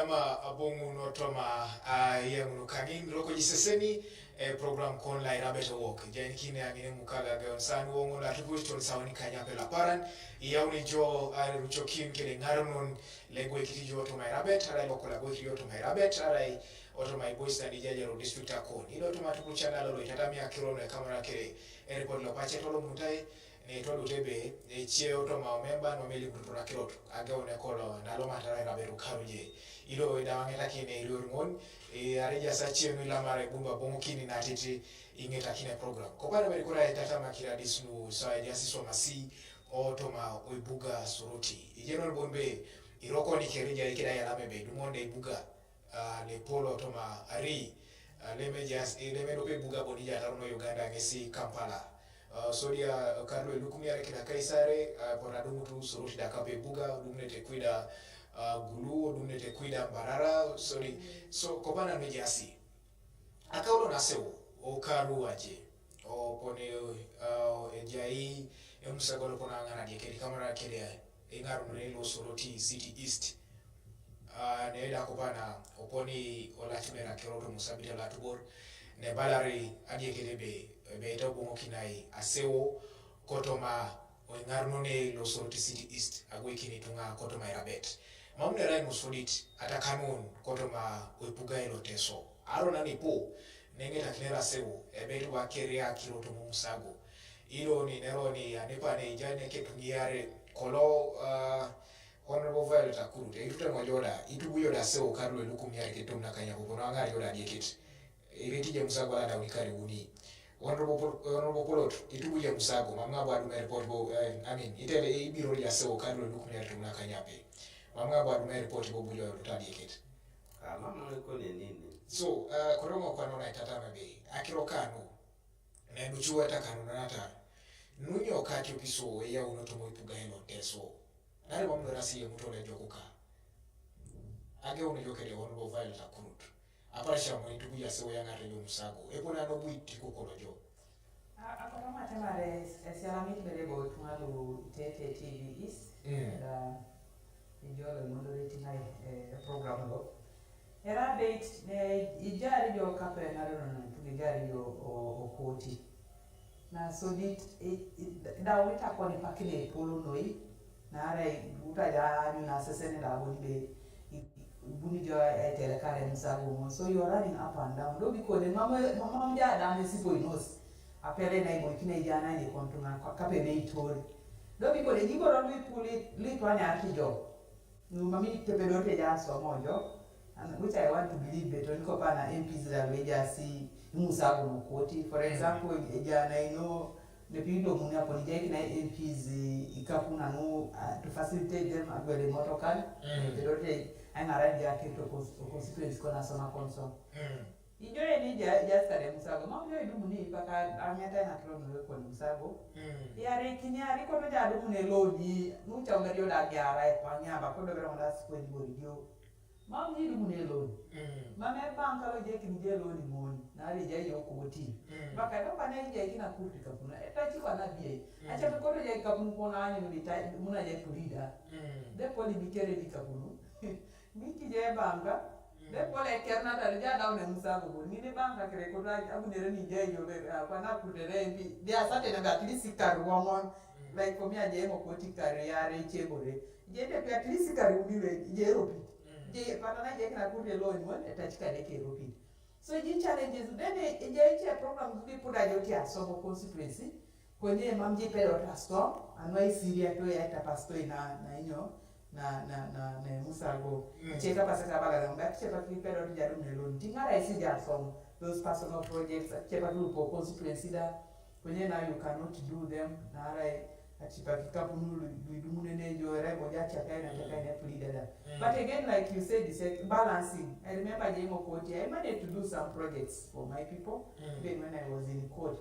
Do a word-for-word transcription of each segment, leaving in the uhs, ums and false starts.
Ma abong'u notoma a yeng'unu kang'in roko jiseseni e program kon la irabete wok. Jen kine ang'ine mukaga ge on san wong'u la tupush ton sawani kanya pe laparan. Iyauni jo are rucho kin kele ng'aronon le gwe kiti jo toma irabet, ara iloko la gwe kiti jo toma irabet, ara i otoma ibois na dijajero district akon. Ilo toma tupu chanda lolo itata mi akiro ne kamera kele e report lo pache tolo mutai. Ne tolu tebe e cheo to ma omemba no meli kutu na kirot age one kolo na lo matara ira beru karuje. Ilo ida wangeta kine ilo ngon e areja sa cheo ni lamare bumba bongo kini na titi ingeta kine program. Kopana beri kura e tata makira disnu sa e jasi so masi o toma o ibuga suruti. Ijeno bombe iroko ni kereja ikida ya lame be dumonde ibuga. Ah, le polo toma ari, ah, le me jas e le me dope buga boni ja taruno Uganda ngesi Kampala. Ah, sodia karlo e lukumi are kina kaisare, ah, pona dumutu suruti da kape buga dumne te kwida, ah, gulu dumne te kwida mbarara sodi. So kopana me jasi akaulo na sewo o karu waje o pone, ah, e jai e musagolo pona ngana die kedi kamara kedi ai. Ingaru mre lo suruti City East. Ah, ne da kopana oponi olachmera keroto musabita latubor ne balari adie kede be be to bongo kinai asewo kotoma oingarno ne lo soroti City East agwe kini tunga kotoma irabet. Mamne rai musudit ata kanun kotoma oipuga ilo teso aro nani po nenge takinera sewo ebe to bakeria kiroto mumusago. Ilo ni nero ni anepa ne ijane ketungiare kolo, ah, Honorable Violet Akurut, e itute mo joda, itubu joda sewo karlo e lukum yare ketum na kanya kupono angar joda diekit. Ireti je musago ala dauni kari uni. Honorable Pol-, Honorable Polot, itubu je musago, mamnga bwadu me report bo, eh, I mean, itele e ibiro ja sewo karlo e lukum yare tum na kanya pe. Mamnga bwadu me report bo bujo luta diekit. Ah, mama ko ne nini? So, uh, korongo kwa nona itata mebe, akiro kanu. Ne duchu ata kanu na nata. Nunyo kati opiso e ya uno tomo ipuga elo teso. Nare mamno rasi ye muto le jokuka. Age uno joke de Honorable Violet Akurut. Apara sha mo itubu ya sewo ya ngare yo musago. Epo na no buiti kukolo jo. Akoma temare esialamit bere bo tungalu itete T V East. Mm. Da ijolo moderating ai, eh, program lo. Era beit, eh, ijari jo kape ngare no no tugi ijari jo o, o koti. Na so dit, eh, eh, da wita koni pakile polo noi. Na ara uta ja anyu na sesene da boni be i-, i-, buni jo e tele kare musago mo. So you're running up and down. Do bi kone mama, mama mja da me sipo inos. Apele na ibo kine jana ni kontunga kwa kape me itori. Do bi kone jibo ro bi puli li twanya ati jo. Mami tepe do te ja so mo jo. And which I want to believe beto niko pana M Ps da we ja si musago mo koti. For example, e jana ino ne pido muni apo ni jai kina M Ps ikapuna no, uh, to facilitate them agwele motokan. Mm. Pero te angara dia kito constituency kona sona konso. Mm. Ijo eni ja, ja stare musago. Ma ujo idumu ni paka angeta na kilo nwe kwa musago. Mm. Yare kini ari kono ja dumu ne lodi. Nucha ungari oda giara e kwa nyaba kodo bera mada sikuwe ni bori dio. Mam ni dumu ne loan. Mm. Mam e bank alo je kin je loan mon. Na le je yo koti. Mm. Baka do pa ne je kina kurti kapuna. E ta chi kwa na bie. Mm. Acha ko to je kapun ko na ni mi ta muna je kulida. Mm. De poli bi kere di kapunu. Mi ki je banka. Mm. De pole kerna ta ja da ne musago. Ni ne banka kere ko da abu ne ni je yo be kwa na kurti re bi. Dia sate na ba at least karu won. Mm. Like for me aje mo koti karu ya re che bore. Je de pe at least karu ni we je ropi. Mm. Je patana je kina kurti loan won e ta chika de ke ropi. So ji challenges then e je che program bi puda jo ti asobo constituency. Kwenye mam ji pedo ta so anwa isiria to ya ta pasto ina na inyo na na na na musago. Mm. Che ka pasa ka baga na mba che pa ki pedo ti jadu ne loan. Tingara isi ja som those personal projects che pa lupo constituency da. Kwenye na you cannot do them na ara achipa kikapu nulu duidumune ne jo rebo ja chaka ina chaka ina pulida da. Mm. But again, like you said, it's a balancing. I remember Jemo Koti. I managed to do some projects for my people, mm, even when I was in court.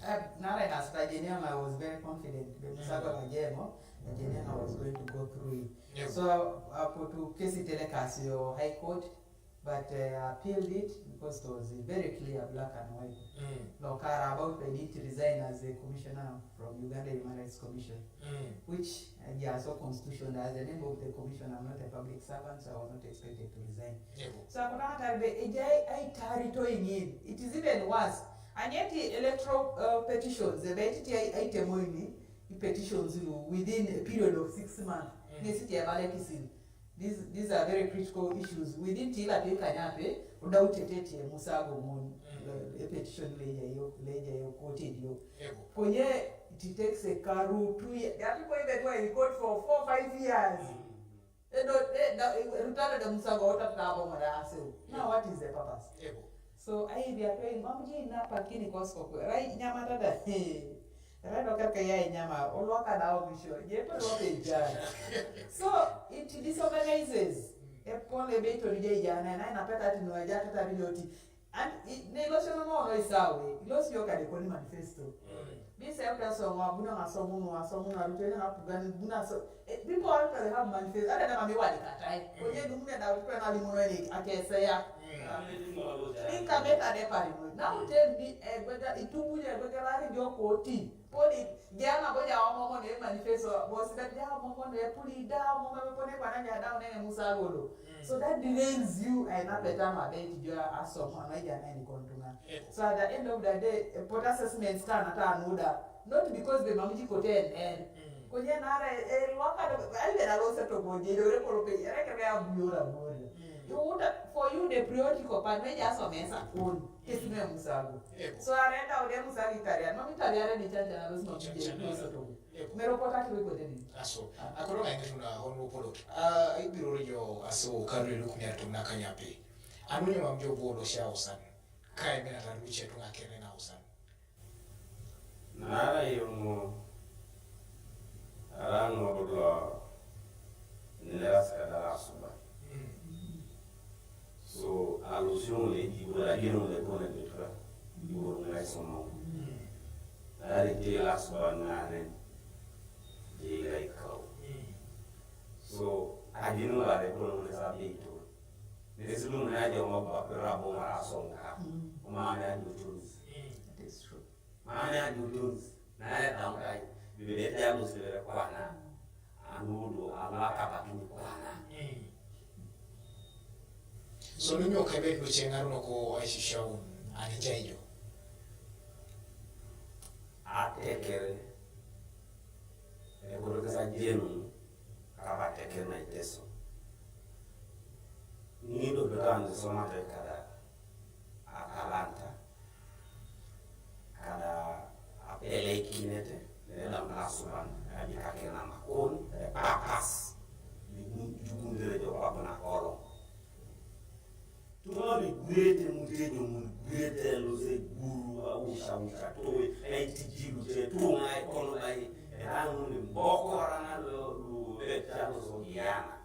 Uh, nara na Stajeniam, I was very confident. Be musago, mm, na Jemo, na Jeniam, I was going to go through it. Yeah. So, uh, potu kesi telekasi yo High Court, But uh, I appealed it because it was very clear, black and white. Mm. Lokara about I didn't resign as a commissioner from Uganda Human Rights Commission, mm, which uh, yeah, so constitution, as a member of the commission, I'm not a public servant, so I was not expected to resign. Yebo. So akutanga taribe ejai ai tarito ingin. It is even worse. And yet the electoral uh, petitions, the betiti ai ai temoini, petitions within a period of six months. Mm. Nesi ti abale kisin. These, these are very critical issues. Within tila pe kanya pe, uda utetete musago mon, mm, eh, petition leja yo, leja yo quoted yo. Yebo. Konye, it takes a karu two years. There are people even who are in court for four, five years. Mm. They don't, they, they, they retarded the musago, what have they done? Now, what is the purpose? Yebo. So ai bia pe mamu ji na pakini kosko kwe rai nyama tada. Rai do kaka ya nyama olwaka da o bisho. Je pe lo pe jana. So it disorganizes. E pole be to je jana na na peta ti no ja tata bi joti. And ne lo shono no no isawe. Lo sio ka de koni manifesto. Bisa ya uta so wa buna masomo no masomo na rutene na pugani buna so. Eh, people actually have manifesto. Ada na mami wali katai. Oye dumne da uta na limono ni akese ya. Ni kameta de pari mo. Na utendi egwega itubu ya egwega lari ndio koti. Poli jana boja omomo ne manifesto. Bosi da ja omomo ne puli da omomo pone kwa na ja da ne musagolo. So that derails you. Ai na peta ma beti jo asomo na ja na ni kontunga. So at the end of the day, a pot assessment stand at anuda. Not because the mamuji koten en. Konye nara e waka do ai be na lo se to goje do re polo pe ere ke be abuyora bori. You would, for you the priority ko pan me ja so mesa kun. Kesi me musago. So arenda ode musago italian. Mami italian ni chanja na lo se to. Mero pota kiri ko deni. Aso. Akoro ngai ngatuna hono polo. Ah, ibiro jo aso karu lu kunya to na kanyape. Anu nyama mjo bolo sha osan. Kai mena ta luche to ngakene na osan. Nara yomo arano lo nera ska dara suba. So alusion le di bola gino le kona betra. Di bola ngai somo. Ari te la suba nane. Di lai kau. So agino la le kono ne sa beto. Nesi lu mna jo ma ba pe rabo ma aso nga. Ma ne ajo tuns. That is true. Ma ne ajo tuns. Na ya dam kai. Bi be ya lu se kwana. Anu do ala ka ba kini kwana. So lu nyo kai be lu chenga no ko ai shishaun. Ani jaijo. Atekere. E ko ke sa jenu. Ka ba tekere na Iteso. Ni do be kan so ma te kada Atalanta. Kada apele kinete. Ne da mna suban. Abi ka ke na makon. E papas. Ni jukundere jo pa na kolo. Tuma bi gurete mutejo mun gurete lo se guru a usha usha to ai tiji lu te tuma ai kono ai. Era mun mboko rana lo lu be ta lo so yana.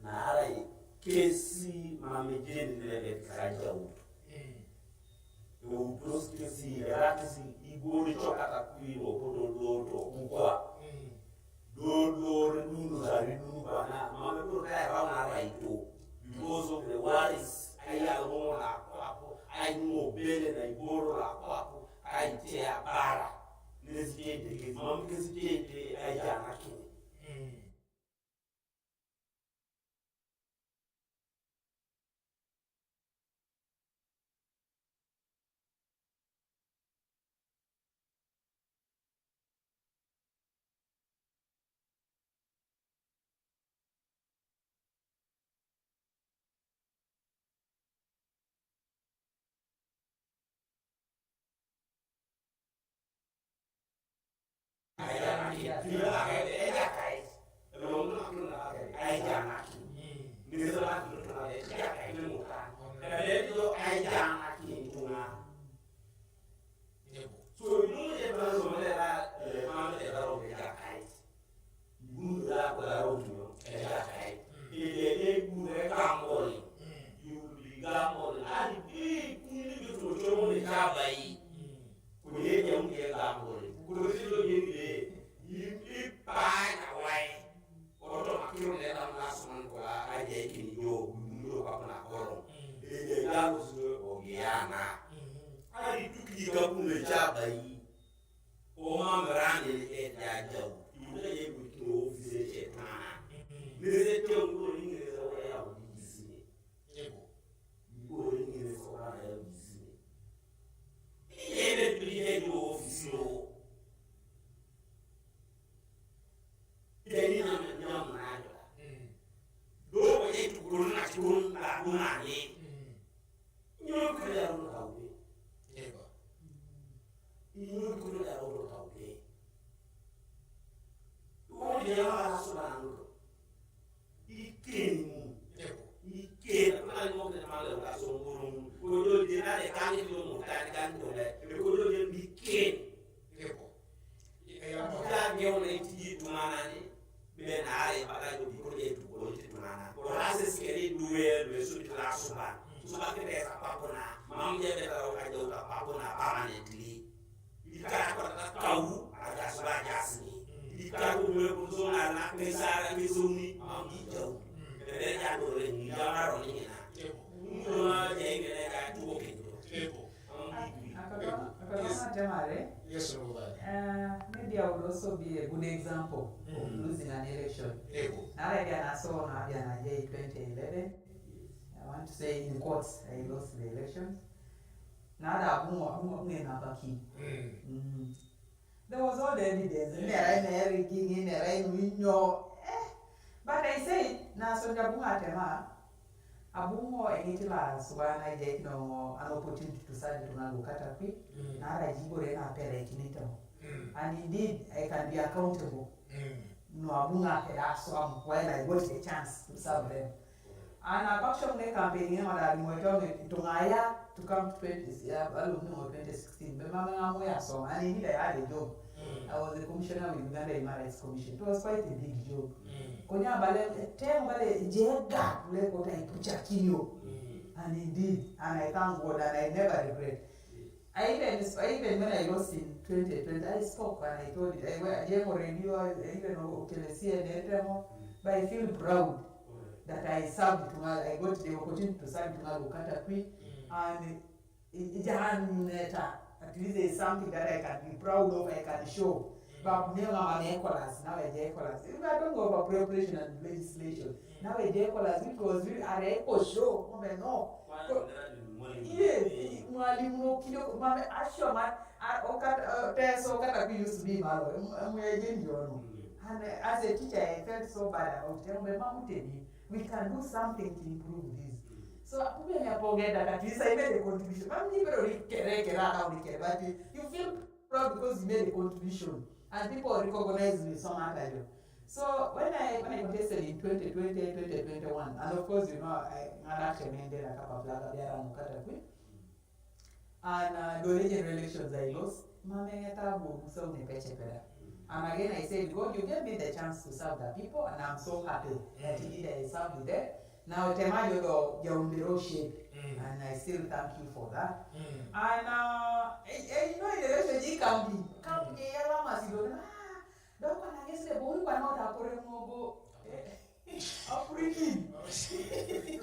Na ara kesi mami jeni le be ka jautu. Utos kesi era kesi igori chokata kuiro kodo do to kukwa. Do do re dunu sari dunu bana mame pur kai rau na raito. Because of the worries ai algo na kwapo ai mo bele na iboro la kwapo ai te abara. Nesitete kesi mami kesitete ai jana kini. Mane. Inyo kuri da rodo ka upe. Eba. Inyo kuri da rodo ka upe. Wo de ya ma so ba na rodo. Iken mu. Eba. Iken. Ko na mo ke ma le ka so nguru mu. Ko do de na de ka ni do mu ta ka ni do le. Ko do de iken. Eba. Ika ge ona iti tumana ni. Be na are ba ka do ko de tu ko ti tumana. Ko rase sikere duwe duwe su ti la suba. Suba ke be sa pa ko na. Mam je be ta ka do ta pa ko na permanently. Ika ko ta kau a ja suba ja sini. Ika ko mo ko so na na ke sa ra ke so ni. Mam ji jau. Be ja do re ni ja ma ro ni na. Mo je ke ne ka tu ko ke do. Akatona temare. Yes, Lord. Uh, maybe I would also be a good example of losing an election. Ego. Nara bia na so na bia na J twenty eleven. I want to say in quotes, I lost the elections. Nara bungo bungo bungo na baki. Mm. There was all the evidence. Nera ina rigging, nera ina winyo. Eh. But I say, na sonja bunga tema. Abungo engiti la subana ije no an opportunity to serve to ngalu kata kwi. Mm. Nara jibore na pere kinito. Mm. And indeed, I can be accountable. Mm. No abunga ke aso am while I got the chance to serve them. An action ne campaign ne mara ni mo to ne to ngaya to come to twenty, yeah, alumni mo twenty sixteen. Be mama ngamo ya so. And indeed, I had a job. Mm. I was a commissioner with Uganda Human Rights Commission. It was quite a big job. Mm. Konya bale, tem bale, jega, le kota ipucha kinyo. Mm. And indeed, and I thank God, and I never regret. I even, I even when I lost in twenty twenty, I spoke and I told it. I went, I gave a radio, I even okelesia netemo, but I feel proud that I served to, I got the opportunity to serve to Katakwi, and it, it had me later. At least there's something that I can be proud of, I can show. But now I'm an Ecolas, now I Ecolas. If I don't go for preparation and legislation, now I Ecolas, which was really an eco show. No, yes, mwalimu no kidogo mame asho man, okata teso okata ku used to be malo mweje njono. And uh, as a teacher, I felt so bad about it. Mbe mamuteni, we can do something to improve this. So mbe mi apogeda that at least I made a contribution. Mami ni pero ni kere kere ana ni kere, but you feel proud because you made a contribution and people recognize me so much. So when I when I contested in twenty twenty, twenty twenty-one, and of course, you know, I had actually made a couple of flag biara no Katakwi. And uh, the original elections I lost, mame ngeta bu so ne peche pera. And again I said, God, you gave me the chance to serve the people, and I'm so happy that indeed I served there. Now tema yodo ya umbiro shape, and I still thank you for that. And uh, eh, eh, you know, in the election, you can be, can be, ya lama si do na. Doko na ngesi de bori kwa na ota kore mogo. African.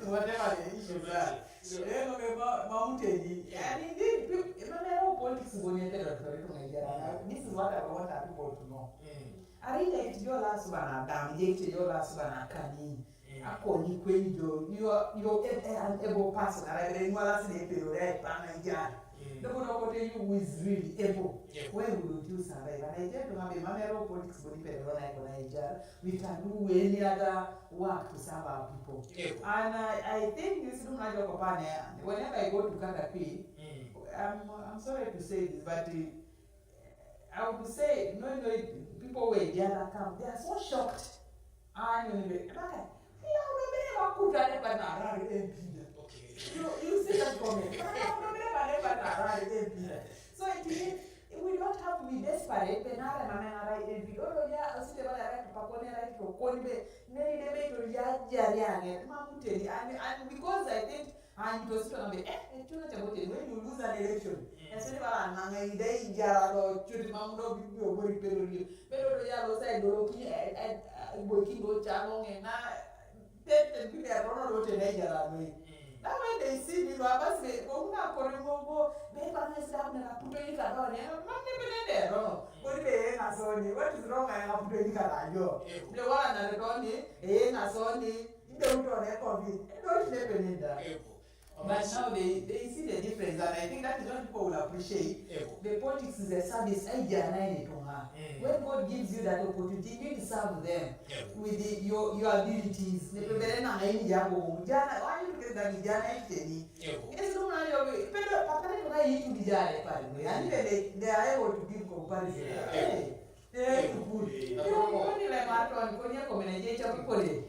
Whatever the issues are. Eh, no, me ma- mountain. And indeed, people, you know, politics is going to tell the story to Nigeria. This is what I want our people to know. Are you like your last one? Adam, you your last one? Kani. Akoni kwenjo, you are, you are an able person. And I really want to say, you are right, Nigeria. The Bono Kote, you who is really able. Why wouldn't you survive? And I tell you, my mama, politics, body, pedro, like Nigeria. We can do any other work to serve our people. And I, I think this room, whenever I go to Katapi, I'm, I'm sorry to say this, but uh, I would say, no, no, people were the other camp. They are so shocked. Ah, no, no, no. Ila unabeba kuta ne pa na rari empira. Okay. You, you see that comment? Unabeba ne pa na rari empira. So it means we don't have to be desperate. Penara na na rari empira. Odo ya usite bala rari pakone rari to koni be neri debe to ya ya ya ne. Mamuteli and and because I think and it was people be eh eh tuna cha bote when you lose an election. Especially bala nanga ide injara do chuti mamuno bi bi obori pero. Pero do ya lo sai do lo ki eh eh boy ki do cha lo nge na tete bi be rono do te na jara no. That when they see me, ba bas be ko na kore mo go be ba na sida na puto ni ka do ne. Mam ne be ne de rono. Ko ni be na so ni. What is wrong? I have to ni ka da yo. Be wala na do ni. Eh na so ni. Be uto ne covid. E do ne be ne da. But now they, they see the difference, and I think that is what people will appreciate. Ego. The politics is a service. Ai jana ni tunga. Mm. When God gives you that opportunity, you need to serve them Ego. with the, your your abilities. Ne pebere na ngai ni jago jana. Why you get that jana iteni? Ego. Yes, no man, you pebe papa ne tunga yitu jana pale. And even they, they are able to give comparison. Yeah. Hey. Eh, tukuli. Kila mmoja ile mato alikonya kwa mwenye cha kule.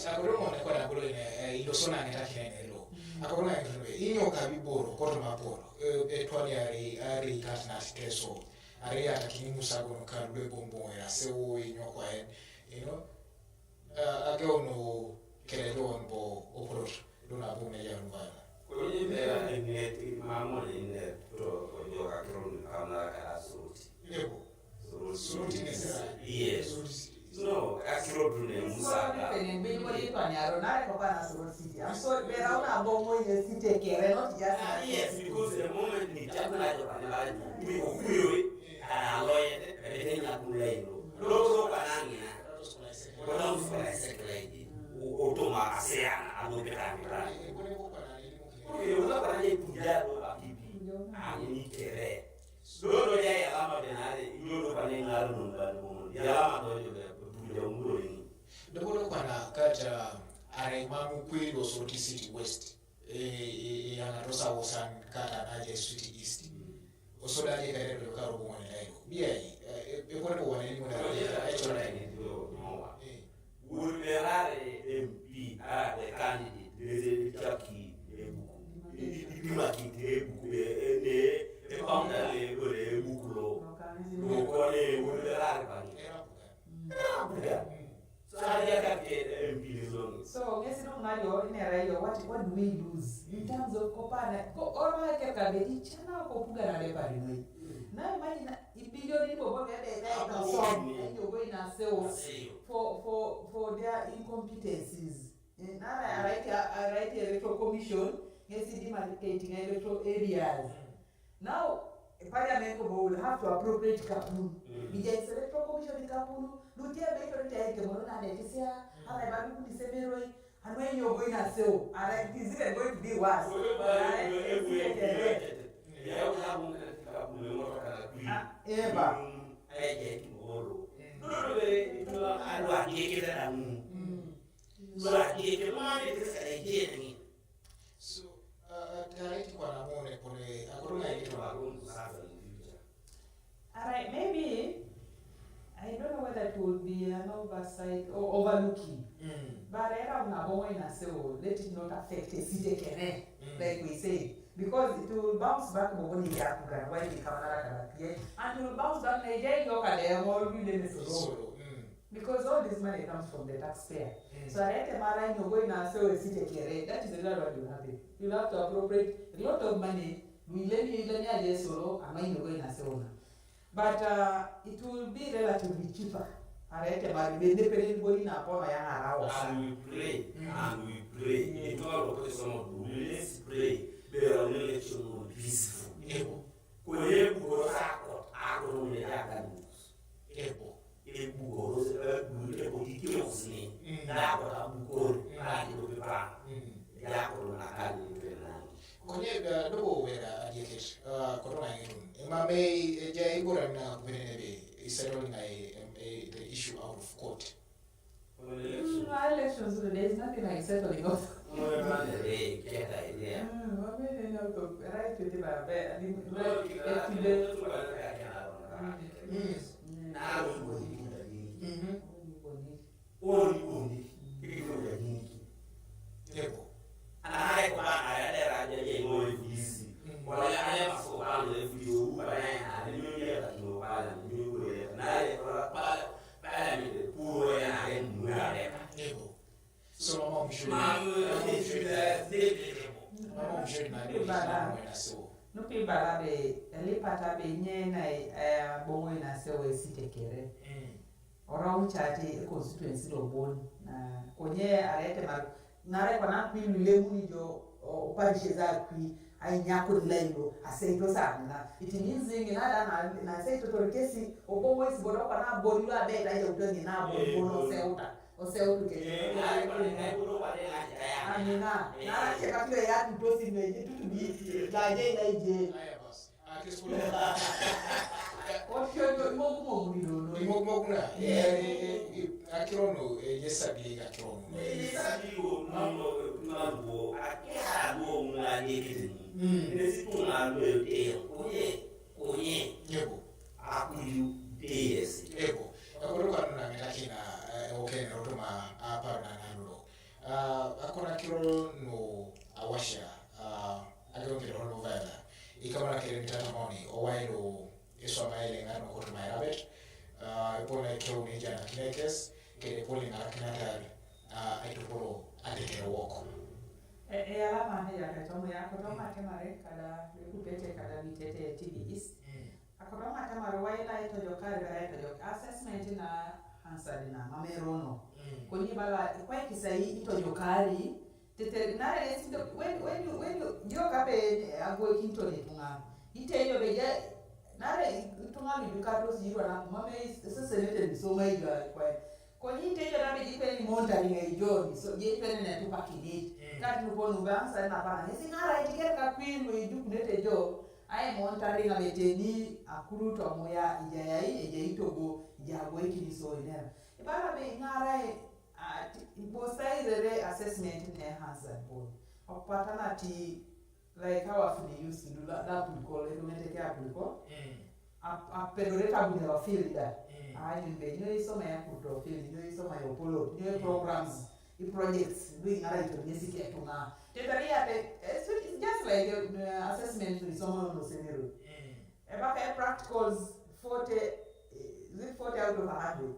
Akorong'one kod akorong'one ilosona ng'eta kinene lo. Akorong'one ng'eta lo. Inyo kabi boro koto maporo. E twali ari ari tat na teso. Ari ata kini musa gono kalu le bombo era se wo inyo kwa en. You know. Age ono kere don bo oporot. Dona bo me ya rubana. Kwenye mera ingeti mamo inde to ojoka kironi kamna kala suruti. Ego. Suruti. Suruti ni sera. Yes. No, akiro dune musaga. Pene mbili kwa lipa ni aro nare kwa pana suruti. I'm sorry, bera una bongo ile site kere, not just Ah, yes, because the moment ni chakula cha panelaji, we okuyo, ana loye, everything ya kula ilo. Loko kwa nangina. Kwa na usipala sekla hivi. Otoma aseana, ando pekani. Porque una para le pujar lo akibi. Ani kere. Dodo ya yalama benare, dodo pane ngalo nungani bomo. Yalama dodo ya pujar ngolo ni. Dobo kwana kata araimamu kweli Soroti City West. E, e, e anatosa wosan kata naje City East. Osoda je kare do karo bo wani layo. Biya yi. E ko bo wani ni mo da. E chola ni. Wurmerare M P, ara the candidate, leze chaki ebuku. Idima kiti ebuku, e, e, e, e, pamda le, le ebuku lo. Lo kone wurmerare bani. Era buga. So, ara ya ka ke M P le zoni. So, ngesi no ngari o ine rai yo, what, what do we lose in terms of kopana? Ko ora ke ka be ichana ko puga na le pari noi. Na imagine ibillion ni bobo be be be Apa so. ni? Ayo go ina seo. Seo. For for for their incompetencies. Eh, na ara right ara right electoral commission ngesi demarcating electoral areas. Now, parliament will have to appropriate kapulu. Bija electoral commission kapulu. Lutia be to te ke mo na ne kisia. Ara ba ku ni semeroi. Anwe yo go ina seo. Ara is it going to be worse? Ara is it Ya una bunga katika kumemota kana kui. Eba. Aje kiboro. Ndio ndio ndio alwa kike na mu. Alwa kike mane kisa aje ni. So, uh, taraiti kwa namone pone akorong'one ng'eta lo. All right, maybe I don't know whether it will be an oversight or overlooking. Mm. But era una bongo ina seo, let it not affect a city kere, like we say, because it will bounce back bobo ni ya kuga why we come na kala pie, and it will bounce back na ije yo ka de mo lu de mesoro. Solo. Mm. Because all this money comes from the taxpayer. Mm. So arete mara ino go ina seo a city kere, that is exactly what will happen. You'll have to appropriate a lot of money. We let you let me aje solo, ama ino go ina seo na. But uh, it will be relatively cheaper. Arete mara be independent body na pona ya ngarawa. And we pray, and we pray. It all of us some of we let's pray. But our election will be peaceful. Ebo. Kwenye bukoro sako, ako no me ya kanu. Ebo. E bukoro, e bukoro, e bukoro kike osni. Na ko ta bukoro, na ki do pepa. Mm. Ya ko na kanu ni pena. Konye uh, dobo wera adieket. Uh, korong'one ng'eta. Ema me e, ja ibora na kubene nebe. Is settling a, a, the issue out of court. Mm, elections, there is nothing like settling off. Mwe mande re keta idea. Mm, wabene na to right to the ba be. Mwe kila Right to the tu kwa na ya na. Mm. Na ro ni. Mm-hmm. Oni oni. Kiko ya niki. Ebo. Anaye kwa anaye raja ye mo F D C. Wala anaye maso kwa F D C u kwa naye na ni nyo ya la kino kwa na ni nyo ya. Naye kwa pala pala mi puro ya na ye mu ya le. Ebo. So mama mshuri. Mamu ni shida ne. Mama mshuri na ndio mwana so. Nupi bala be, elipata be nye na eh, bongo ina seo a city kere. Mm. Ora uchati e constituency lo bon. Na konye arete mar nare kwa na kwi lule muni jo o parishes a kwi ai nyako lailo a seito sa na. It means ngi na da na na seito to kesi o bongo isi bodo kwa na bodi lo abeta ya uto ngi na bodi bono seuta. O seutu ke. Amina. Nara ke kapilo ya tutosi meje tutu bi. Laje laje. Aya bas. Akis kulo. Otyo yo imogumo gulidono. Imogumoguna. Akiro no, eh, yesabili akiro no. Yesabili wo, mambo, mambo, ake alo ngani kitimu. Nesi tungalo yo teyo. Kunye, kunye. Yebo. Akuyu deyesi. Yebo. Akoro kanu na ngakina, eh, okene otuma apa na nalulo. Ah, akona kiro no awasha, ah, akiro kiro no vela. Ikamana kire mitata moni, owailo iswa maele ngano koto mairabet. Ah, ipona ikeu ni jana kinekes, kede poli ngara kinatar, ah, aitupuro atekere woko. E, e alama he ya katomo ya kotoma kemare kada kupete kada mitete T V is. Akoro ng'ata mar waila itojokari bara itojok assessment na answer na mamerono. Konyi bala kwa kisai itojokari. Tete nare yesi when when when yo kape agwe kinto ni tunga. Ite yo beje nare tunga mi dukato si yirwa na mame sese nete ni soma iga kwa. Konyi ite yo na beje kweni monta ni ngai joni so je kweni na tupa kinit. Kati nuko nubang sa na pana. Yesi nara itikere ka kwin we dukunete jo. Ai monitoring abeteni akuru to moya ijayai ejai togo jago ikini so inera. Ibara be ngara e bosa irere assessment ne Hansard boy. Okupatana ti like how afuni used to do that, that would call it, umeteke apulko. Apedore tabu ne wafili da. Ai mbe nyo isoma ya kuto fili, nyo isoma ya upolo, nyo programs. I projects, doing ara ito nyesi ke tunga. Tetaria te, it's, it's just like uh, assessment ni somo no semero. Eba ka practicals forty, eh, is it forty out of a hundred?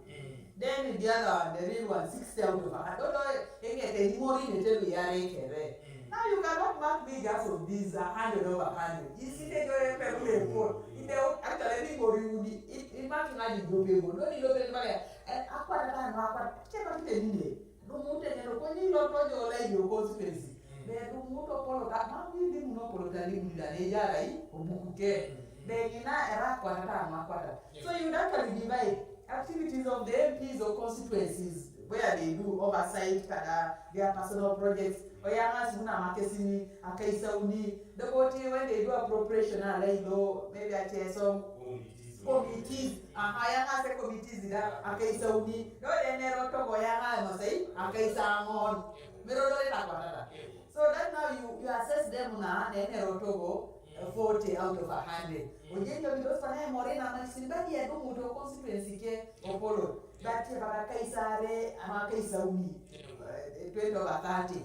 Then the other one, the real one, sixty out of a hundred. Don't know, enge te ni mori ne te lu yare kere. Now you cannot mark me just on this a hundred over a hundred. You see the joy pe lu le po. Ite actually ni mori uni. It it mark na di go pe go. No ni lo pe ma ya. Akwa ta ta no akwa. Che ba te ni ne. Dumutu enyalo konyi lo tojo la yo constituency. Be dumutu opolo ka ma ni di muno opolo ta ni muda ne jara i obukuke. Be ngina era kwata ta ma kwata. So you would actually divide activities of the M Ps or constituencies where they do oversight kada their personal projects. Oyanga suna makesini akaisa uni. The body when they do appropriation ala ilo maybe acheso committees. Aha, yanga se committees da akaisa uni. Do de nero togo yanga masai akaisa angon. Mero do le takwa tata. So that now you you assess them na ne nero togo uh, forty out of a hundred. Oje yo bidos pa na mori na maxi badi ya do muto constituency ke opolo. But ya baka kaisare ama kaisa uni. Uh, twenty over thirty.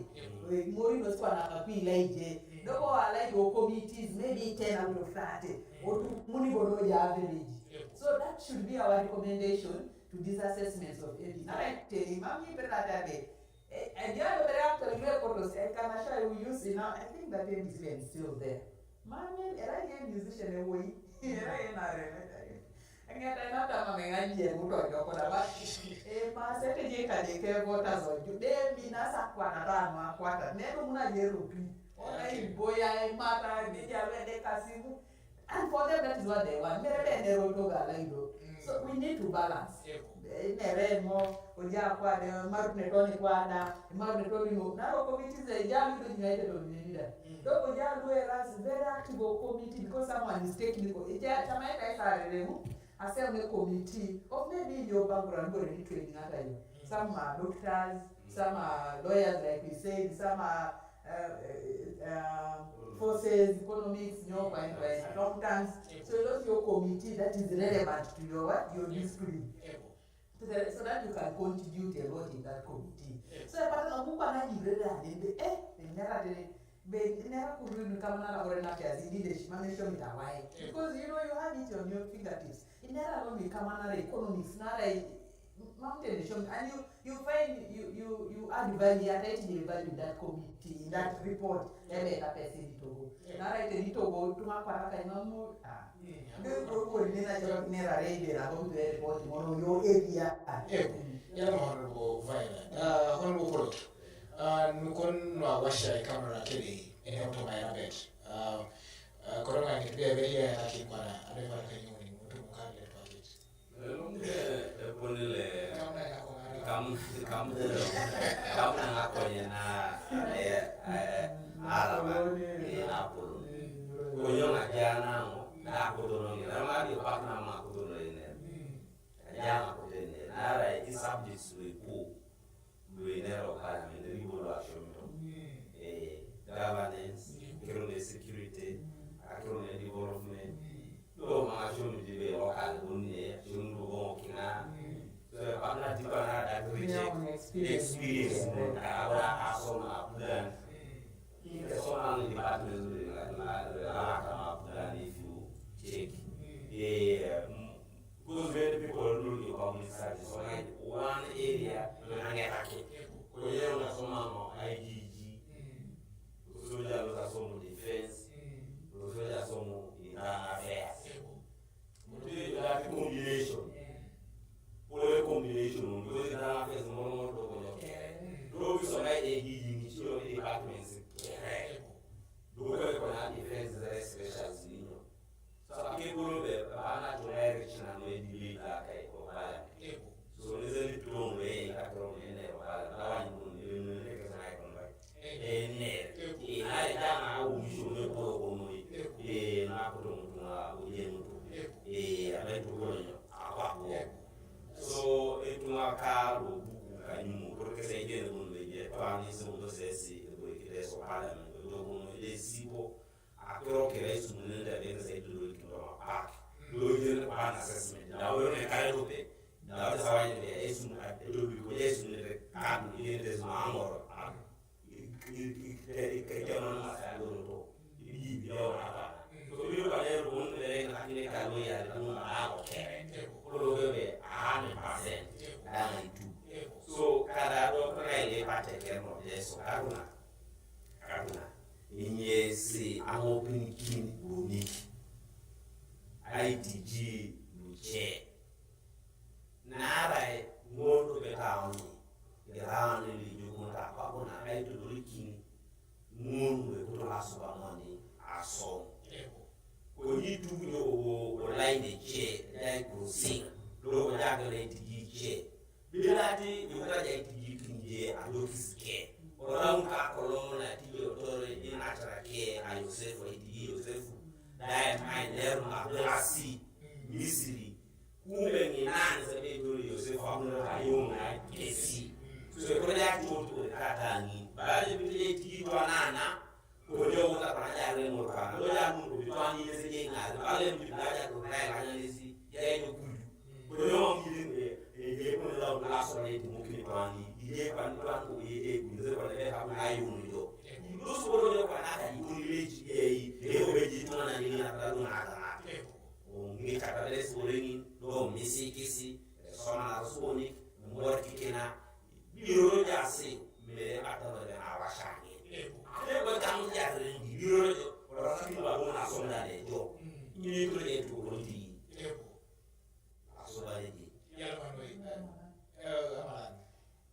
Mori no squad na kapi laije. Dogo wa like o committees maybe ten out of thirty. Otu muni bono ya average. So that should be our recommendation to these assessments of A P. Now I tell him, mami pera tabe. Eh, eh, dia lo bere actually we photos. I can assure you, you see now. I think that M is even still there. Mami, era ye musician e woi. Era ye na re. Ngeta na ta mami ngaji e muto yo koda ba. Eh, ma se te je ka je ke voters o ju. De mi na sa kwata ta ma kwata. Ne no muna je rupi. Ona i boya e mata ni ja le de kasimu. And for them, that is what they want. Mere be ne ro to ga la ido. So we need to balance. Mere mo oja kwa de maru ne toni kwa da, maru ne toni no. Na ro committees e ja mi do ni ite to ni da. Do ko ja do eras very active o committee because someone is technical. Ija chama ita isa re mu. Ase ne committee of maybe your background go ni training ata you. Some are doctors, some are lawyers like we said, some are uh, uh, forces, economics, you know, by, by accountants. So those your committee that is relevant to your what? Your discipline. So that, so that you can contribute a lot in that committee. So apart na kupa na jirele adende eh nera de be nera kuruni kama na ore na pia zidi de shimame shomi dawai because you know you have it on your fingertips. Inera lo mi kama na economics na mountain show and you you find you you you add value at it you value that committee in that report. Ebe ta pesi ditogo na right ditogo tuma kwa ka imamu ah ndio kwa kwa ni na jero ni ra rede na kwa kwa report mono yo area. Eko. Yala ma honorable Viola. Ah, honorable Polot. Ah, nukon no awasha kamera kede ene oto mai rabet. Ah, ah, korona ni bia beri ya taki kwa na ade kwa ka nyoni mutu mukande pakit. Elombe eponele kam Kam, kam na nga konye na, eh, eh, araba, eh, apolo. Konye nga jana ngo, na kuto no ngi, na ma di pak na ma kuto no ine. Jana kuto ine, na ra i subjects we ku, we ne ro parliament, ri bolo action to. Eh, governance, kiro ne security, akiro ne development. Do ma action di be local bunye, action do mo kina. So, pamna di pana that rich experience. Experience. Awala asoma plan. Ike soma no department do na, na, na, na, na plan if you check. Yeah. Because many people are looking public service. So, like, one area, na ngetake. Kwa hiyo unasoma no I G G. Usoja lo somo defense. Usoja somo internal affairs. Mutu ye that combination. Pole combination, because internal affairs moro moro do ko kere. Do bi so na e gi ni chiro ni departments kere. Do ko ko na defense very special zino. So, ake bolo be, bana to na rich na no e di la kai ko bala. So, ne zeni plong we, ka plong ne ne bala. Na wa ni kun, ne ne ke sa na ko bai. Ene, ina ita na umisho ne kolo kono. E, na kuto mutu na uje mutu. E, abe tu kolo nyo. Akwa ko. So, e tu na ka lo buku ka nyumu, porque se ije ne kono ije, to ani se mutu se si, e boy kite so parliament, to kono ije sipo, akro kere su ne da be se tu lo kindo ma pak. Lo ije ne pa na assessment. Da wo ne kare do pe. Da wo sa wa ne be, e su, e do bi ko, e su ne de ka, ije ne de su angoro. So, kada do kene le pate ke mo de so, karuna. Karuna. Inye si amo pinikin boniki. Aitiji luche. Naarai ŋun lupetauni, irauni luijukunit akwap na aitodolikin ŋun lueputo lasubamoni asom. Konye itukunyo bobo olain ece, ejai crossing, lo kojak loitiji ice. Bilati iwuta ja itiji kinije adokis ke. Oraun ka kolong na tijo tore inacara ke a Yosefu, aitiji Yosefu. Dae mai leru na blasi Misiri. Kumbe ŋinan sebe juri Yosef amuno ayong na kesi. So, ekoro ja tutu kata ni. Bala je bite je tiji twanana. Ko je wota pana ja re mo pana. Lo ja mun ko bitwani ne se je ngare. Bala je bite ja ko rai la ne si. Ya je kuju. Ko je mo mi de, e, e, je ko la la so ne ti mo kini twani. Je pan twan ko je je kuju se pana be ha ko ayong jo. Lo so ko je pana ka ni ko le ji e. E ko be ji twana ni na ta na ta. Onge kata bere sureŋin, do misikisi, somana suonik, mor kikina, biro jasi, mere atama de awashani. Ate ba kam jarin, biro jo, rasa ki ba na somana de jo. Ni to de to ko di. Aso ba de. Ya ma no. Eh, amalan.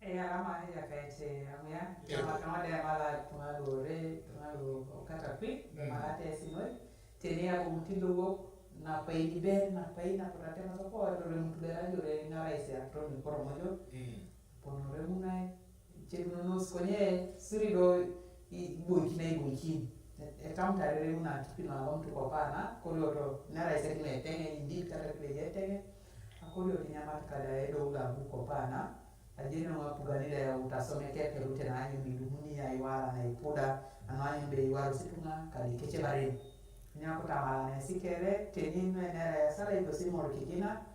Eya, ama ya kaite amuya. Yego. Ama kama de mala tuŋa lore, tuŋa lo kata kwi, mm, mala te sinoi. Teni ya bumuti lo wok, na paini ben, na paini na kota tema so ko, dore mutu bera jore, ŋara isi aktoni koro mojo. Mm. Ponore munai, cheduno nos konye, suri do, i, boiki na iboiki. E, e kam tarere muna tipino alom tu kopana, kolio to, nara isi kime tenge, indi kata kile je tenge. Akolio ti nyamat kada edo ula bu kopana. Ajeni ŋo pugani da ya utasome ke perute na anyu mi dumuni ya iwara na ipuda, ano anyu be iwara situŋa, kadi kece barin. Nyaku tamala na isikere, teni nwe nera ya sala ito simoro kikina,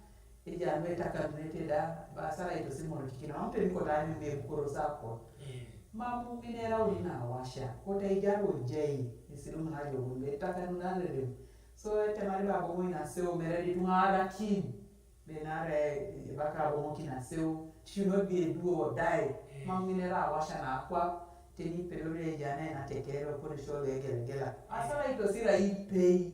ija nwe taka nwe te da, ba sala ito simoro kikina, wampe miko ta anyu be bukuro sako. Mm. Mamu minera ulina washa, kota ija lo jai, isilumu na jo gumbe, taka nuna lele. So, temari ba bomo ina seo, mere di tunga ada kin. Benare, baka bomo kina seu, should not be a do or die. Mm. Maŋ ŋine ra washa na akwa, teni pedore jana na tekero, kore sholo egelegela. Asala ito sira ipei.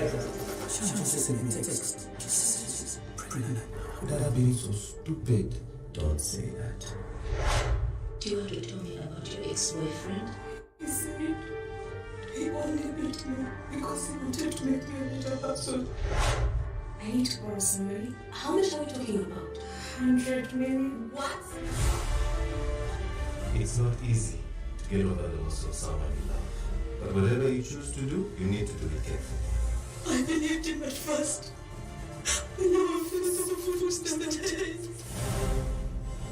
She just sent me a text. She says she's pregnant. Would I have been so stupid? Don't say that. Do you want to tell me about your ex-boyfriend? He said he only beat me because he wanted to make me a better person. I need to borrow some money. How much are we talking about? Hundred million. What? It's not easy to get over the loss of someone you love. But whatever you choose to do, you need to do it carefully. I believed him at first. I never felt so foolish sometimes.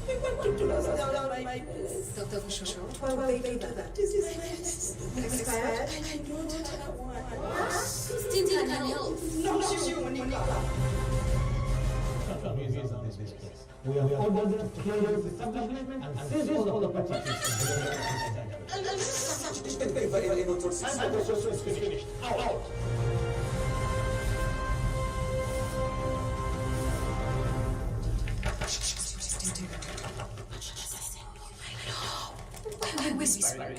I want to close down my business. Doctor Bushoto, why would they do that? This is my business. Expired? I don't want one. Tintin can help. Not you, Monica. We have ordered clearance establishment and seize all the properties. And this is such disrespect. Time for the process is finished. Out, out. Why are we whispering?